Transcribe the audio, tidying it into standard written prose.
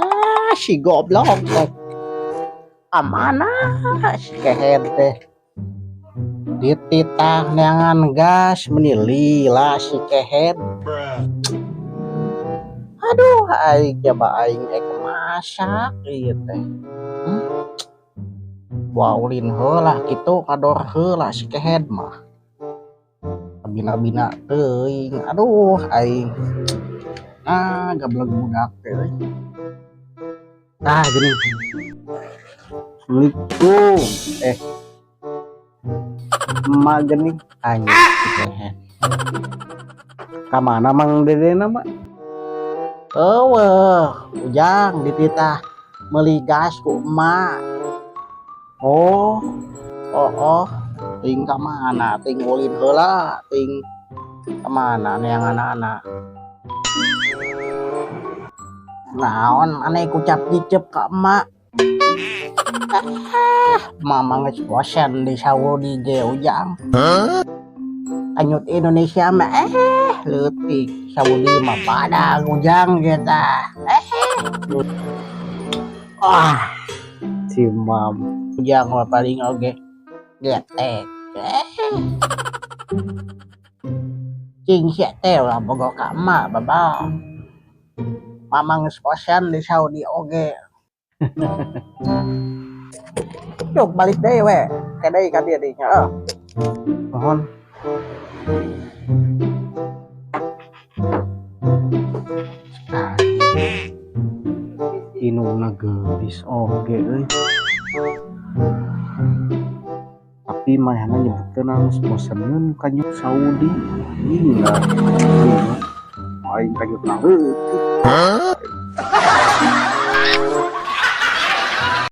Ah, si goblok teh. Kamana si kehed teh? Dititah neangan gas meni lila si kehed. Aduh, aing coba aing ek masak ieu teh. Wah, ulin heula kitu kador heula si kehed mah. Bina-bina teuing. Aduh, aing. Ah, gablek budak teh euy. Tah gini. Assalamualaikum. Emak geuning anjing si kehed. Ka mana Mang Dede na, Mak? Eueuh, Ujang dititah meuli gas ku emak. Oh, oh, oh. Ting ka mana? Ting ulin heula, ting ka mana neang anak-anak. Naon maneh kucap cicep ka emak? Ah, mama geus bosen di Saudi ge Ujang. Anyut Indonesia mah leutik, Saudi mah padang Ujang kita. Ah, si Mam. Ujang mah paling oge getek. Cing sia teh ulah bogo ka emak babah. Mama geus bosen di Saudi oge. Yuk balik deui we. Ke deui ka dieu deui nya. Heuh. Mohon. Inungna geulis oge euy. Tapi manehna nyebutkeun geus boseneun ka Saudi. Hingga aing kanyut leutik.